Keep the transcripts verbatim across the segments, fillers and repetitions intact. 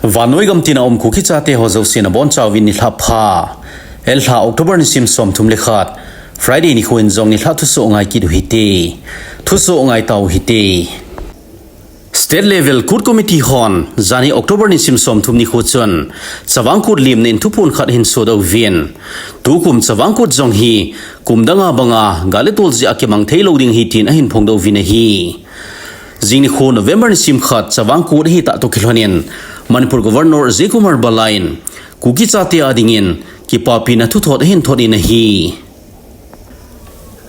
Vannoi gam tina um Kuki chate ho jouse nabonchauvin nilhah pha. Elha October nisim somthum le khat, Friday nikho in jong nilhah thusoh ngai kit u hite. Thusoh ngai tau hite. State Level Kut Committee hon janhi October nisim somthum nikho chun Chavang Kut limna in thuphon khat ahin sodoh uvin, tukum Chavang Kut jong hi kum danga banga gal le tol jeh a kimang thei lou ding ahi tin ahin phongdoh uvin ahi. Jing nikho November nisim khat Chavang Kut ahitah toh kilhonin Manipur Governor Ajay Kumar Bhalla in Kuki chate a dingin kipapina thuthot ahin thot in ahi.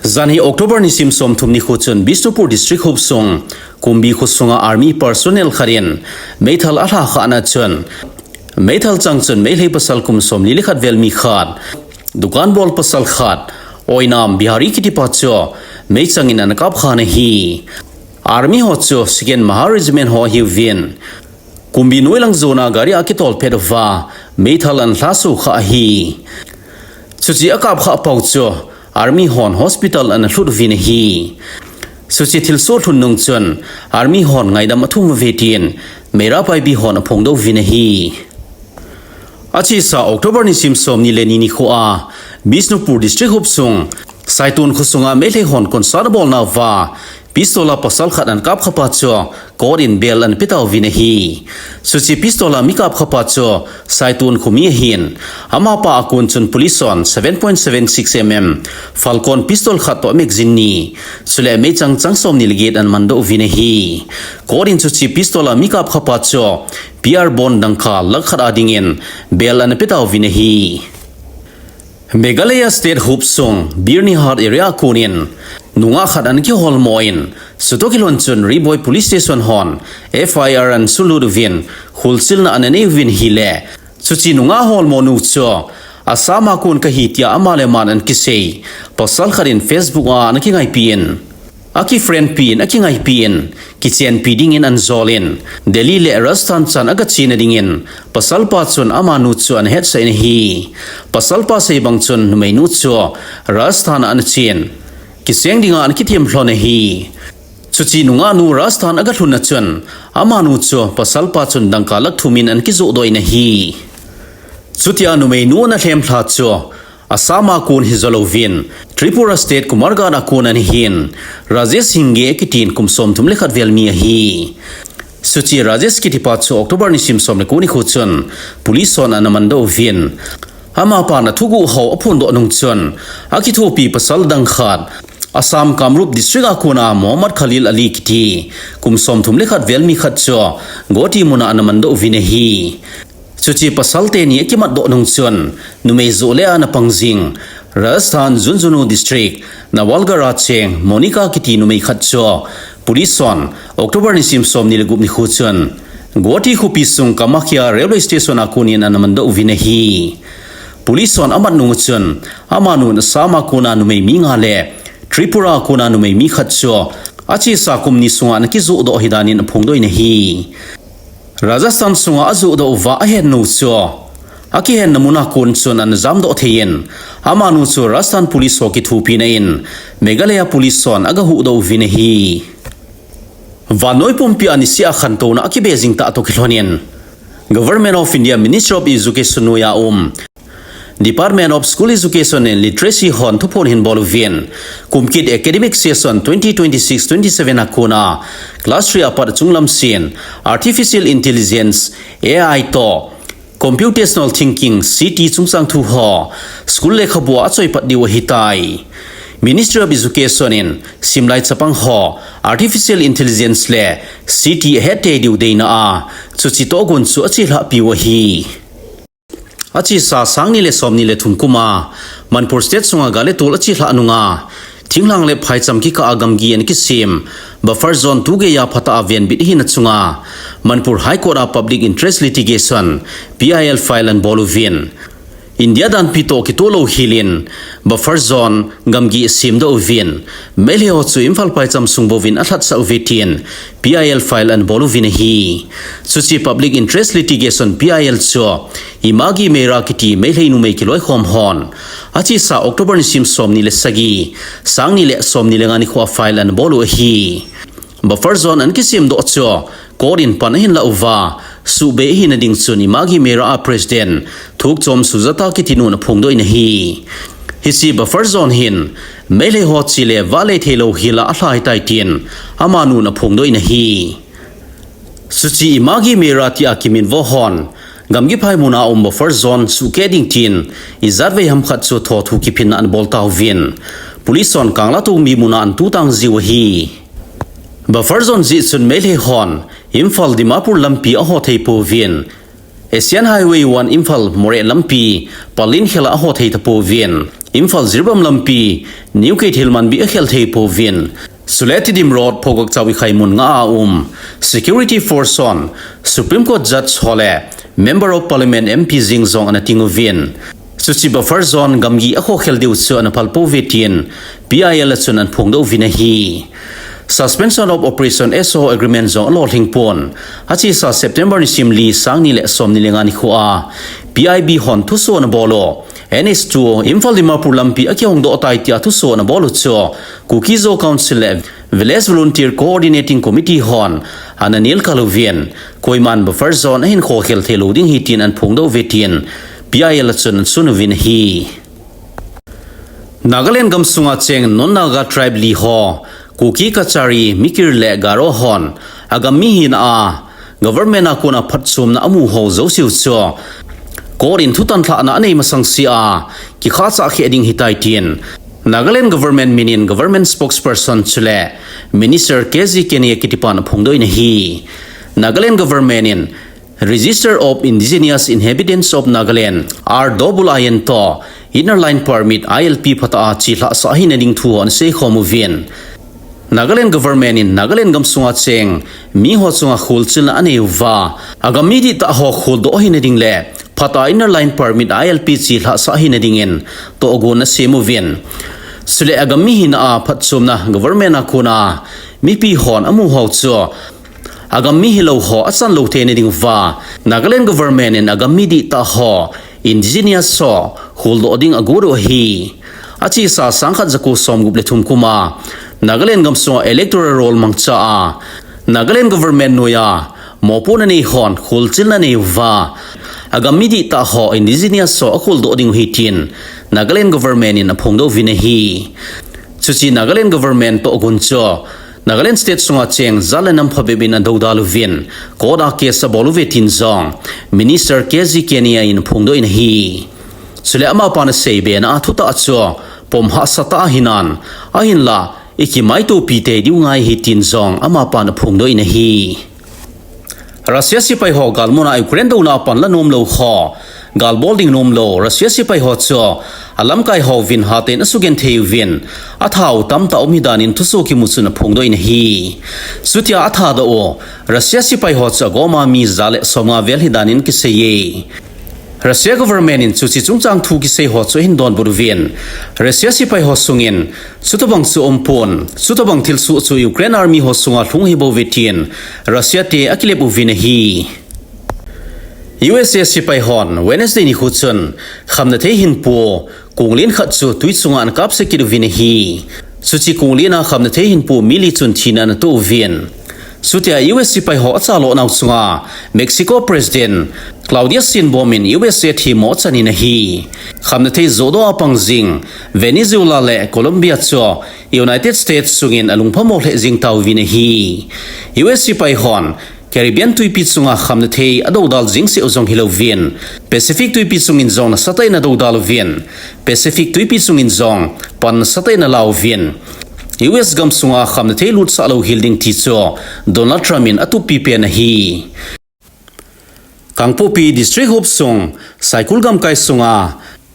Janhi October nisim somthum nikho chun Bishnupur District hopsung Kumbi khosunga Army personnel khat in meithal alha khah na chun, meithal chang chun Meilhei pasal kum somli le khat vel mi khat, dukan bol pasal khat, Oinam Bihari kitipa chu meichang in ana kapkha na hi. Army ho chu Second Mahar Regiment ho ahiuvin, Kumbi noilang jona gari a kitol pet uva meithal ana lhaso khah ahi. Chuche akapkhah pau chu Army hon hospital ana lhut uvin ahi. Chuche thilsoh lhun nung chun Army hon ngaidam athum uve tin Meira Paibi hon aphongdoh uvin ahi. Achesa October nisim somni le ni nikho a Bishnupur District hopsung Saiton khosunga Meilhei hon concert abolna uva pistol a pasal khat ana kapkha pa chu court in bail ana petauvin ahi. Chuche pistol a mi kapkha pa chu Saiton khomi ahin, amapa a kon chun police hon seven point seven six M M Falcon pistol khat toh magazine ni, chule meichang chang somni le get ana mandoh uvin ahi. Court in chuche pistol a mi kapkha pa chu P R bond dangka lakh khat a dingin bail ana petauvin ahi. Meghalaya State hopsung Byrnihat area a konin nungah khat ana kiholmo in, chutoh kilhon chun Ri-Bhoi Police Station hon F I R ana sunlut uvin, kholchilna ana nei uvin ahile, chuche nungah holmo nu chu Assam a kon kahi tia ama le aman ana kisei pasal khat in Facebook a ana kingaipi in, akifriendpi in, akingaipi in, kichenpi dingin ana jol in, Delhi le Rajasthan chan aga chena dingin, pasalpa chun amanu chu ana hetsah in ahi. Pasalpa sei bang chun numeinu chu Rajasthan a ana chen, kiseng dinga ana kithem lhon ahi. Chuche nungah nu Rajasthan aga lhun na chun, amanu chu pasalpa chun dangka lakh thum in ana kijohdoh in ahi. Chutia numeinu ana lhem lha chu Assam a kon hijo louvin, Tripura State Kumarghat a kon ana hin, Rajesh Hinge akitin kum somthum le khat vel mi ahi. Chuche Rajesh kitipa chu October nisim som le ko nikho chun police hon ana mandoh uvin, amapa ana thuguh ho aphondoh nung chun, akithopi pasal dang khat, Assam Kamrup District a kona Mohammad Khalil Ali kiti kum somthum le khat vel mi khat chu Guwahati muna ana mandoh uvin ahi. Chuche pasal teni akimatdoh nung chun, numei joh le a ana pang jing, Rajasthan Jhunjhunu District, Nawalgarh a cheng Monica kiti numei khat chu police hon October nisim somni le gup nikho chun Guwahati khopi sung Kamakhya Railway Station a konin ana mandoh uvin ahi. Police hon amat nung chun, amanun Assam a kona numei mi nga le Tripura a kona numei mi khat chu achesa kum ni sunga ana kijohdoh ahi danin aphongdoh in ahi. Rajasthan sunga ajohdoh uva ahennu chu akihenna muna kon chun ana jamdoh thei in, amanu chu Rajasthan Police ho kithopina in Meghalaya Police hon aga huhdoh uvin ahi. Vannoi pumpi a niseh a khantouna akibe jing tah toh kilhonin, Government of India Ministry of Education noiya um Department of School Education and Literacy hon thuphon ahin bol uvin, kumkit academic session twenty twenty-six twenty-seven a kona class three a pat achunglam sen Artificial Intelligence, A I toh Computational Thinking, C T chungchang thu ho school lekhabua achoipat diu ahitai. Ministry of Education in simlai chapang ho Artificial Intelligence le C T ahet tei diu deina a, chuche tohgon chu achelhah piu ahi. Achesa sangni le somni le thum kum a Manipur State sunga gal le tol achelhah nunga, thinglhang le phaicham kikah a gamgi ana kisem Buffer Zone tugeiya phatah a venbit ahina chunga, Manipur High Court a Public Interest Litigation, P I L, file ana bol uvin, India danpi toh kitoh louhel in Buffer Zone gamgi asemdoh uvin, Meilhei ho chu Imphal phaicham sung bouvin alhatsah uve tin P I L file ana bol uvin ahi. Chuche Public Interest Litigation, P I L chu Imagi Meira kiti Meilhei numei kiloikhom hon achesa October nisim somni le sagi, sangni le somni le nga nikhoa file ana bol u ahi. Buffer Zone ana kisemdoh chu court in pan ahin lah uva, suhbei ahina ding chun Imagi Mera a President Thokchom Sujata kiti nun aphongdoh in ahi. Hiche buffer zone hin Meitei ho che le vahle theilou hila alha ahitai tin amanun aphongdoh in ahi. Chuche Imagi Mera tia kiminvo hon gamgi phai muna um buffer zone suhkeh ding tin ijatvei hamkhat chu thothu kiphinna anabol tauvin, police hon Kanglatongbi muna anatutang jiu ahi. Buffer zone jeh chun Meitei hon Imphal Dimapur lampi aho thei pouvin, Asian Highway one Imphal Moreh lampi Pallel khel a aho thei tapouvin, Imphal Jiribam lampi New Keithelmanbi akhel thei pouvin, chule Tiddim Road Phogakchao Ikhai mun nga a um security force hon Supreme Court Judge ho le Member of Parliament M P jeng jong anating uvin, chuche buffer zone gamgi akhokhel diu chu anaphal pouve tin P I L a chun anaphongdoh uvin ahi. Suspension of Operation S O Agreement jong alolhing pon, achesa September nisim li, sang ni le som ni le nga nikho a P I B hon thuso anabol u, N H two Imphal Dimapur lampi akihongdoh tai tia thuso anabol u chu Kuki-Zo Council le Village Volunteer Coordinating Committee hon ananelkal uvin, koiman buffer zone ahin khokhel theilou ding ahi tin anaphongdoh uve tin P I L a chun anasun uvin ahi. Nagaland gamsunga cheng non-Naga tribe li ho, Kuki, Kachari, Mikir le Garo hon agam mi hina a government a kona phatchomna amu ho jouse u chu court in thutan lhahna anei masang sea kikhahchah kheh ding ahitai tin Nagaland government minin government spokesperson chule Minister K G Kenia kitipan aphongdoh in ahi. Nagaland government in Register of Indigenous Inhabitants of Nagaland, R double I N toh Inner Line Permit, I L P, phatah a chelhahsah ahina ding thu ho anaseikhom uvin, Nagaland government in Nagaland gamsunga cheng mi ho chunga kholchilna anei uva, agam mi dihtah ho kholdoh ahina ding le phatah a Inner Line Permit, I L P, chelhahsah ahina dingin tohgon anasem uvin, chule agam mi hina a phatchomna government a kona mipi hon amu ho chu agam mi hilou ho achan lou theina ding uva, Nagaland government in agam mi dihtah ho, indigenous ho, kholdoh ding agot u ahi. Achesa sangkhat jako somgup le thum kum a Nagaland gamsunga electoral roll mangcha a Nagaland government noiya mopohna nei hon kholchilna nei uva, agam mi dihtah ho, indigenous ho akholdoh ding u ahi tin Nagaland government in aphongdoh uvin ahi. Chuche Nagaland government tohgon chu Nagaland state sunga cheng jat le nam phabep in adoudal uvin, court a case abol uve tin jong Minister K G Kenia in aphongdoh in ahi. Chule amapan aseibe na a thutah chu pom hahsa tah ahinan, ahinla ikimaitopi tei diu ngai ahi tin jong amapan aphongdoh in ahi. Russia sepai ho galmuna Ukraine douna a panla nomlou ho, galbol ding nomlou Russia sepai ho chu alamkai hovin hatah in asugenthei uvin, atha u tamtah um ahidan in thuso kimu chun aphongdoh in ahi. Chutia athadoh u Russia sepai ho chu agoma mi ja le somnga vel ahidan in kiseiye. Russia government in chuche chungchang thu kisei ho chu ahin donbut uvin, Russia sepai ho sungin chutobang chu aumpon, chutobang thilsoh chu Ukraine army ho sunga lhung ahibouve tin Russia te akilep uvin ahi. U S A sepai hon Wednesday nikho chun khamnathei hinpo konglen khat chu twi chunga anakapsah kit uvin ahi. Chuche konglen a khamnathei hinpo mi li chun thina anatoh uvin, chutia U S sepai ho achaloh nau chunga Mexico President Claudia Sheinbaum in U S A themmo achan in ahi. Khamnathei johdoh a pang jing Venezuela le Colombia chu United States sungin alungphamo lheh jing tauvin ahi. U S sepai hon Caribbean twipi chunga khamnathei adoudal jing seh u jong hilouvin, Pacific twipi chungin jong nasatah in adoudal uvin, Pacific twipi chungin jong pan nasatah in alauvin, U S gamsunga khamnathei lutsah lou hel ding ti chu Donald Trump in atup pipen ahi. Kangpokpi District huop sung Saikul gamkai sunga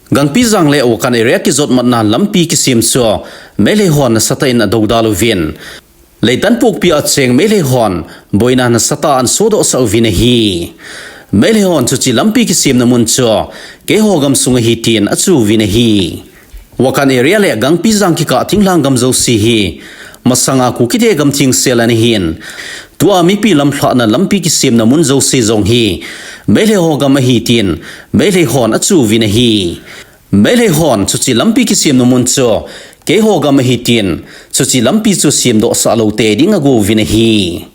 Gangpijang le Wakan area kijotmatna lampi kisem chu Meitei hon nasatah in adoudal uvin, Leitanpokpi a cheng Meitei hon boina nasatah a anasodohsah uvin ahi. Meitei hon chuche lampi kisemna mun chu keiho gamsung ahi tin achu uvin ahi. Wakan area le Gangpijang kikah thinglhang gam jouse hi masanga Kukite gam thengsel ana hin, tua mipi lamlhahna lampi kisemna mun jouse jong hi Meitei ho gam ahi tin Meitei hon achu uvin ahi. Meitei hon chuche lampi kisemna mun chu keiho gam ahi tin, chuche lampi chu semdohsah lou tei ding ago uvin ahi.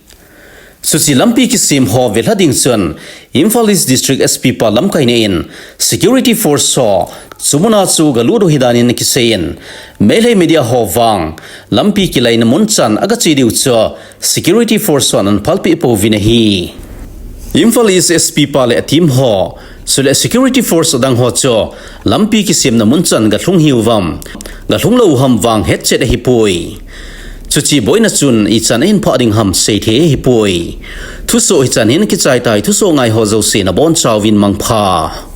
Chuche lampi kisem ho velha ding chun Imphal East District S P pa lamkaina in security force ho chu muna chu galut u ahi danin kiseiyin, Meitei media ho vang lampi kilaina mun chan agache diu chu security force hon anphalpeh pouvin ahi. Imphal East S P pa le a team ho, chule security force adang ho chu lampi kisemna mun chan galhung hiu vem, galhung lou u ham vang hetchet ahipoi. Chuche boina chun ichan ahin phah ding ham seithei ahipoi. Thusoh hichan hin kichai tai, thusoh ngai ho jouse nabonchauvin mangpha.